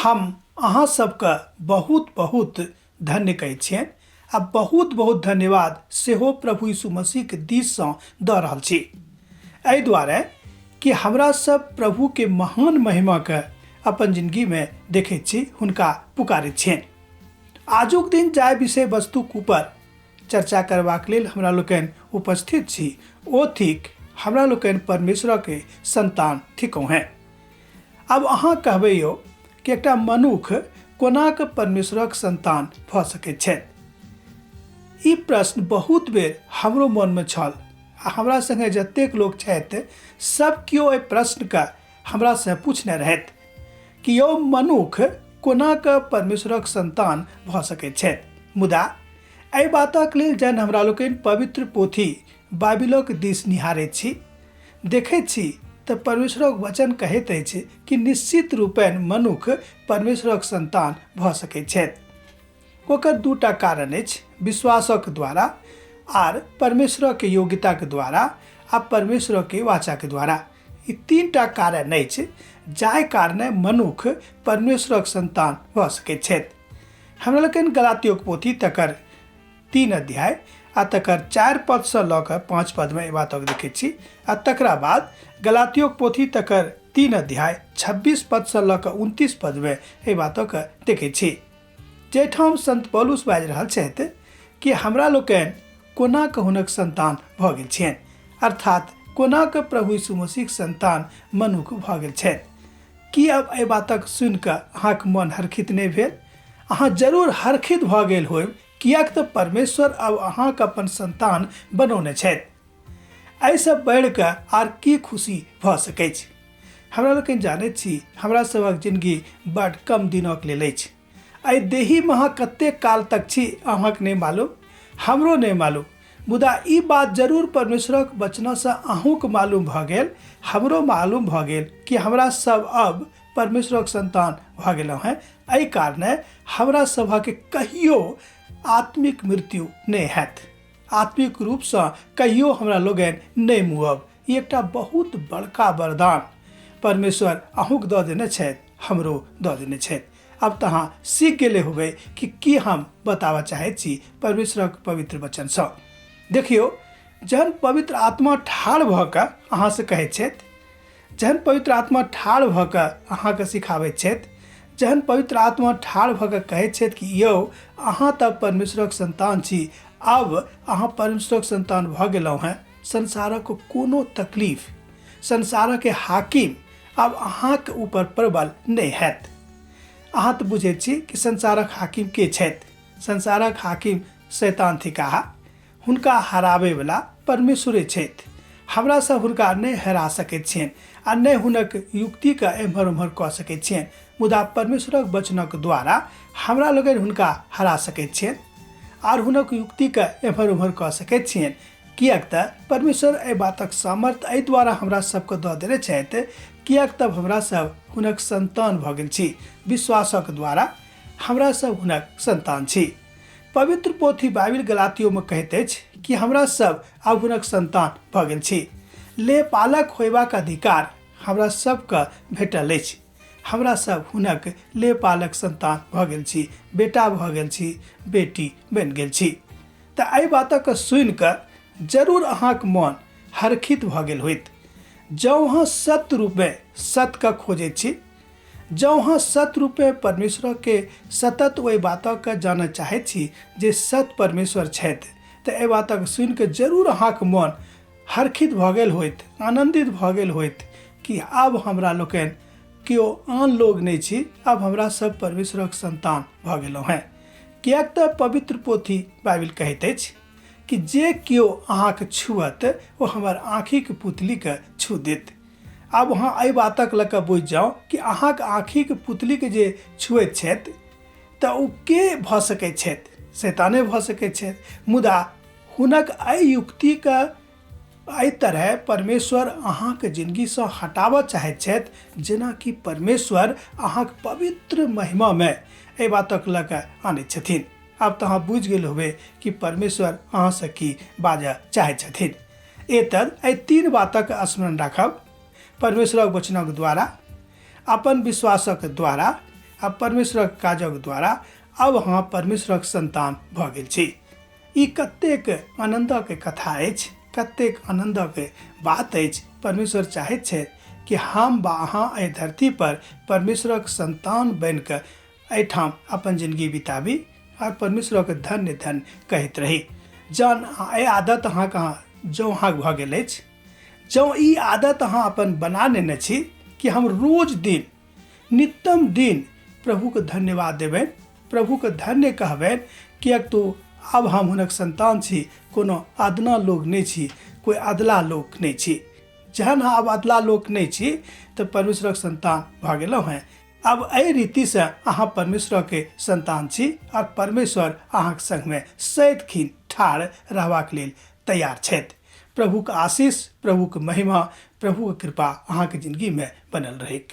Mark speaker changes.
Speaker 1: हम अहाँ सबके बहुत बहुत धन्य कहै छियनि आ बहुत बहुत धन्यवाद सेहो प्रभु यीशु मसीहके दिससँ दऽ रहल छी, एहि दुआरे कि हमरा सब प्रभुके महान महिमाके अपन जिंदगीमे देखैत छी, हुनका पुकारैत छियनि। आजुक दिन जाहि विषय वस्तुक ऊपर चर्चा करबाक लेल हमरा लोकनि उपस्थित छी ओ थिक हमरा लोकनि परमेश्वरके संतान थिकहुँ हेँ। आब अहाँ कहबै यौ कि एकटा मनुख कोना कऽ परमेश्वरक संतान भऽ सकैत छथि? ई प्रश्न बहुत बेर हमरो मनमे छल आ हमरा संगे जतेक लोक छथि सब केओ एहि प्रश्नके हमरासँ पूछने रहथि कि यौ मनुख कोना कऽ परमेश्वरक संतान भऽ सकैत छथि। मुदा एहि बातक लेल जहन हमरा लोकनि पवित्र पोथी बाइबिलक दिस निहारैत छी, देखैत छी तऽ परमेश्वरक वचन कहैत अछि कि निश्चित रूपेण मनुख परमेश्वरक संतान भऽ सकैत छथि। ओकर दूटा कारण अछि, विश्वासक द्वारा आर परमेश्वरक योग्यताक द्वारा आ परमेश्वरक वाचाक द्वारा। ई तीनटा कारण अछि जाहि कारणे मनुख परमेश्वरक संतान भऽ सकैत छथि। हमरा लोकनि गलातियोक पोथी तकर 3 अध्याय आ तकर 4 पदसँ लऽ कऽ 5 पदमे एहि बातक देखैत छी आ तकरा बाद गलातियोक पोथी तकर 3 अध्याय 26 पदसँ लऽ कऽ 29 पदमे एहि बातक देखैत छी, जाहिठाम संत पौलुस बाजि रहल छथि कि हमरा लोकनि कोना कऽ हुनक संतान भऽ गेल छियनि, अर्थात कोना कऽ प्रभु यीशु मसीहक संतान मनुख भऽ गेल छथि। की आब एहि बातक सुनि कऽ अहाँके मन हरखित नहि भेल? अहाँ जरूर हरखित भऽ गेल होयब, किएक तऽ परमेश्वर आब अहाँके अपन संतान बनौने छथि। एहिसँ बढ़ि कऽ आर की खुशी भऽ सकैछ? हमरा लोकनि जानैत छी हमरा सभक जिनगी बड कम दिनक लेल अछि। एहि देहीमे अहाँ कतेक काल तक छी अहाँके नहि मालूम, हमरो नहि मालूम, मुदा ई बात जरूर परमेश्वरक वचनसँ अहूँके मालूम भऽ गेल, हमरो मालूम भऽ गेल कि हमरा सब अब परमेश्वरक संतान भऽ गेलहुँ हेँ। एहि कारणे हमरा सभक कहियो आत्मिक मृत्यु नहि हैत, आत्मिक रूपसँ कहियो हमरा लोकनि नहि मुअब। ई एकटा बहुत बड़का वरदान परमेश्वर अहूँके दऽ देने छथि, हमरो दऽ देने छथि। अब तऽ अहाँ सीख गेले होबै कि की हम बताबऽ चाहैत छी परमेश्वरक पवित्र वचनसँ। देखियौ, जहन पवित्र आत्मा ठाढ़ भऽ कऽ अहाँसँ कहैत छथि, जहन पवित्र आत्मा ठाढ़ भऽ कऽ अहाँके सिखाबैत छथि, जहन पवित्र आत्मा ठाढ़ भऽ कऽ कहैत छथि कि यौ अहाँ तऽ परमेश्वरक संतान छी, आब अहाँ परमेश्वरक संतान भऽ गेलहुँ हेँ, संसारक कोनो तकलीफ, संसारक हाकिम आब अहाँके ऊपर प्रबल नहि हैत। अहाँ तऽ बुझैत छी कि संसारक हाकिम के छथि। संसारक हाकिम शैतान थिकाह, हुनका हराबैवला परमेश्वरे छथि। हमरा सब हुनका नहि हरा सकैत छियनि आ नहि हुनक युक्तिके एम्हर ओम्हर कऽ सकैत छियनि, मुदा परमेश्वरक वचनक द्वारा हमरा लोकनि हुनका हरा सकैत छियनि आर हुनक युक्तिके एम्हर ओम्हर कऽ सकैत छियनि, किएक तऽ परमेश्वर एहि बातक सामर्थ्य एहि द्वारा हमरा सबके दऽ देने छथि, किएक तब हमरा सब हुनक संतान भऽ गेल छी। विश्वासक द्वारा हमरा सब हुनक संतान छी। पवित्र पोथी बाइबिल गलातियोमे कहैत अछि कि हमरा सब आब हुनक संतान भऽ गेल छी। ले पालक होयबाक अधिकार हमरा सबके भेटल अछि। हमरा सब हुनक ले पालक संतान भऽ गेल छी, बेटा भऽ गेल छी, बेटी बनि गेल छी। तऽ एहि बातक सुनि कऽ जरूर अहाँक मन हरखित भऽ गेल होइत। जँ अहाँ सत्य रूपमे सत्यके खोजैत छी, जँ अहाँ सत्य रूपमे परमेश्वरके सतत ओहि बातके जानऽ चाहैत छी जे सत्य परमेश्वर छथि, तऽ एहि बातक सुनि कऽ जरूर अहाँक मन हरखित भऽ गेल होइत, आनन्दित भऽ गेल होइत कि आब हमरा लोकनि केओ आन लोग नहि छी, आब हमरा सब परमेश्वरक संतान भऽ गेलहुँ हेँ। किएक तऽ पवित्र पोथी बाइबिल कहैत अछि कि जे केओ अहाँके छुअत ओ हमर आँखिक पुतलीके छू देत। आब अहाँ एहि बातक लऽ कऽ बुझि जाउ कि अहाँके आँखिक पुतलीके जे छुअैत छथि तऽ ओ के भऽ सकैत छथि? शैताने भऽ सकैत छथि। मुदा हुनक एहि युक्तिके एहि तरह परमेश्वर अहाँके जिंदगीसँ हटाबऽ चाहैत छथि, जेनाकि परमेश्वर अहाँके पवित्र महिमामे एहि बातक लऽ कऽ आनैत छथिन। आब तऽ अहाँ बुझि गेल होबै कि परमेश्वर अहाँसँ की बाजऽ चाहैत छथिन। एतद एहि तीन बातक स्मरण राखब, परमेश्वरक वचनक द्वारा, अपन विश्वासक द्वारा आ परमेश्वरक काजक द्वारा आब अहाँ परमेश्वरक संतान भऽ गेल छी। ई कतेक आनन्दक कथा अछि, कतेक आनन्दक बात अछि। परमेश्वर चाहैत छथि कि हम वा अहाँ एहि धरती पर परमेश्वरक संतान बनि कऽ एहिठाम अपन जिंदगी बिताबी और परमेश्वरक धन्य धन्य कहैत रही। जहन एहि आदत अहाँके जँ अहाँके भऽ गेल अछि, जँ ई आदत अहाँ अपन बना लेने छी कि हम रोज दिन नित्यम दिन प्रभुके धन्यवाद देबनि, प्रभुके धन्य कहबनि, किएक तो आब हम हुनक संतान छी, कोनो अदना लोक नहि छी, कोइ अदला लोक नहि छी। जहन अहाँ आब अदला लोक नहि छी तऽ परमेश्वरक संतान भऽ गेलहुँ हेँ। आब एहि रीतिसँ अहाँ परमेश्वरके संतान छी और परमेश्वर अहाँके संगमे सदिखन ठाढ़ रहबाक लेल तैयार छथि। प्रभुक आशीष, प्रभुक महिमा, प्रभुक कृपा अहाँके जिंदगीमे बनल रहैक।